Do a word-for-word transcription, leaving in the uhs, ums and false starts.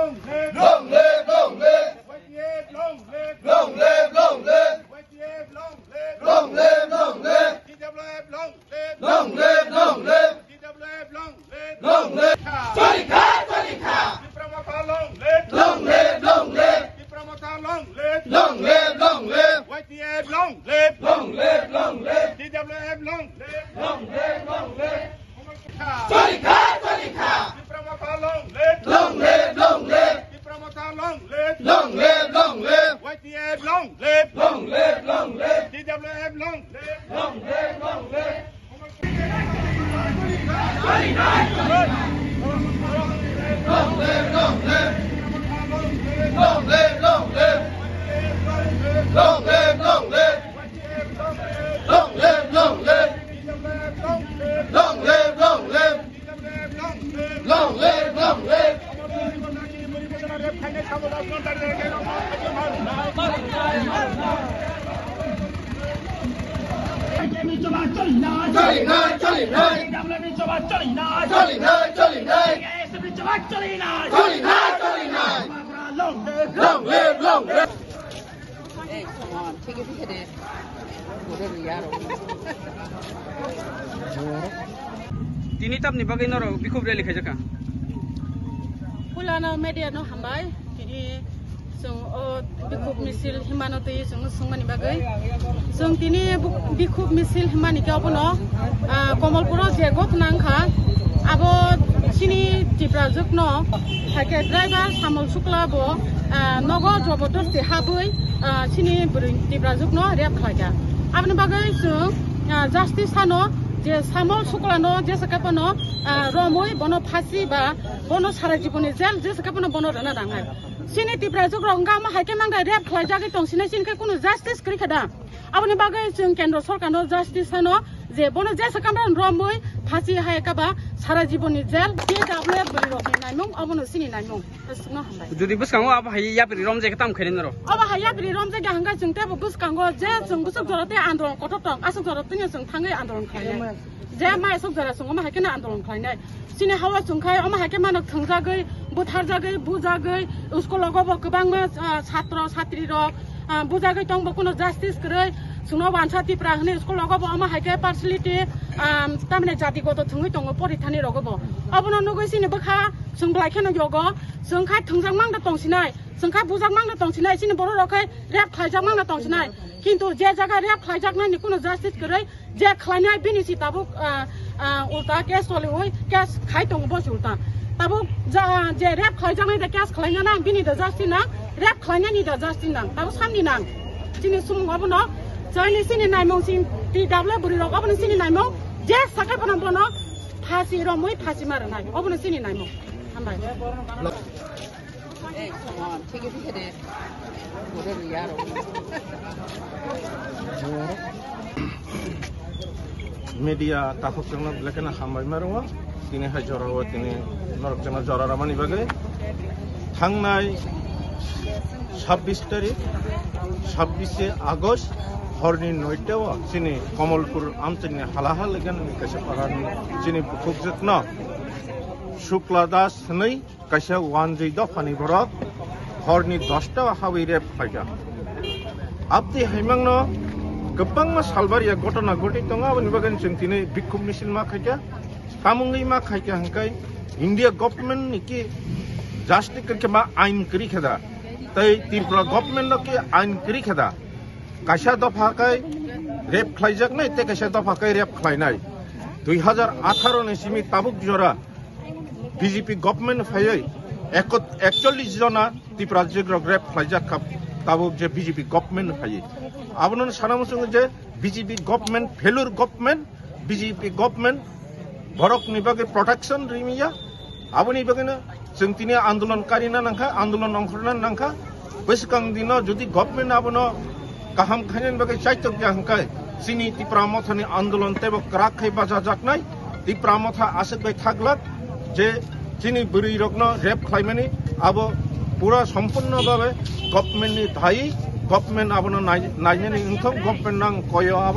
Long live, long live. Y T F long live. Long live, long live. Y T F long live. Long live, long live. T W F long live. Long live, long live. T W F long live. Long live. Choli kha, choli kha. Tipra Motha long live. Long live, long live. Tipra Motha long live. Long live, long live. Y T F long live. Long live, long live. T W F long live. Long live, long live. Choli kha, choli kha. Tipra Motha long live. Long live, long live. Tipra Motha long live. Long live, long live. Y T F long live. Long live, long live. T W F long live. Long live, long live. Long live, long live. Long live, long live. Long live, long live. Long live, long live. Long live, long live. Long live, long live. Choli nai, choli nai. Choli nai, choli nai. Choli nai, choli nai. Long live, long live. Tini tamni bagwi norok bikhub rally khaijak kha? Pulano media no hambai. Tini chwng o bikhub misil himano twi chwng swngmani bagwi. Chwng tini bu-, bikhub misil himani khe obono, ah, Komolpuro je ghotona wngkha, abo chini Tiprajwkno, hakhe driver Samol Sukla bo, ah, nogo jobordosti habwi, ah, chini bwrwi Tiprajwkno rape khlaikha. Aboni bagwi chwng, ah, justice sano je Samol Suklano jesa khe bono, ah, romwi bono phasi ba bono sara jiboni jail jesa khe bono, bono rwna nangnai. Chini Tiprajwk rok wngkha omo hai khe mangda rape khlaijagwi tongsinai, chini khe kunu justice kwrwi kha da? Aboni bagwi chwng kendro sorkarno justice sano je bono jesa kamra romwi phasi hai kaba sara jiboni jail, T W F bwrwi rokni naimung, obono chini naimung. Aswkno hambai. Jodi bwskango abo hai yapri romjak khe tamo khainai norok? Abo hai yapri romjak ya hwnkhe chwng teibo bwskango je chwng bwswk jora tei andolon kotor tong, aswk jora tei chwng thangwi andolon khlainai. Je mai aswk jora chwng omo hai kheno andolon khlainai. Chini hawa chwng khai omo hai khe mano thwngjagwi, butharjagwi, bujagwi, school rogo bo kwbangma, ah, chhatro chhatri rok, ah, bujagwi tongbo, kuno justice kwrwi. Chwngno wansa Tipra hwnwi school rogo bo omo hai khe partiality, ah, tamni jatigoto thwngwi tongo porithani rogo bo. Obono nugwi chini bwkha chwng belai kheno yogo. Chwng khai thwngjak mangda tongsinai, chwng khai bujak mangda tongsinai, chini borok rok khai rape khlaijak mangda tongsinai. Kintu je jaga rape khlaijaknai ni kuno justice kwrwi, je khlainai bini si tabuk, ah, ah, ulta case choliwi case khai tongo bo si ulta. Tabuk ja-, je rape khlaijaknai da case khlaina nang, bini da justice nang, rape khlainai ni da justice nang, tabuk samni nang. Chini sumung obono, chini, chini naimung, chini T W bwrwi rok obono chini naimung, je sakai bono bono phasi romwi phasi ma rwnai, obono chini naimung. Hambai. Media takhuk chwngno belai kheno hambai ma rwo. Tini hai jorao tini norok chwngno jora ramani bagwi. Thangnai sabbish tarik, sabbish August horni noita o chini Komolpur amchini halaha legan kaisa parani chini bukhukjwkno Shukla Das hwnwi kaisa wanjwi dophani borok horni dosta o hawi rape khlaijak. Abdi haimangno kwbangma salbariya gotona gotwi tongo, aboni bagwi chwng tini bikhuk misil ma khaikha. Tamungwi ma khaikha hwnkhe India government ni ki justice khe ma ain kwrwi khe da, tei Tripura government no ki ain kwrwi khe da. Kaisa dopha khe rape khlaijaknai tei kaisa dopha khe rape khlainai. Dui hajar atharo ni simi tabuk jora B J P government phaiwi ekot-, ekchollish jona Tiprajwk rok rape khlaijak kha, tabuk je B J P government phaiwi. Abono sana muchungo je B J P government, failure government, B J P government borokni bagwi protection rimiya. Aboni bagwino chwng tini andolon karina nangkha, andolon ongkhorna nangkha. Bwskang dino jodi government abono kaham khainani bagwi chaitok ya hwnkhe chini Tipra Mothani andolon teibo kwrak khai bachajaknai. Tipra Motha aswk bai thaglak je chini bwrwi rokno rape khlaimani abo pura sompurno babe government ni dayi, government abono nai-, nainani wngthok, government nang koyo abo.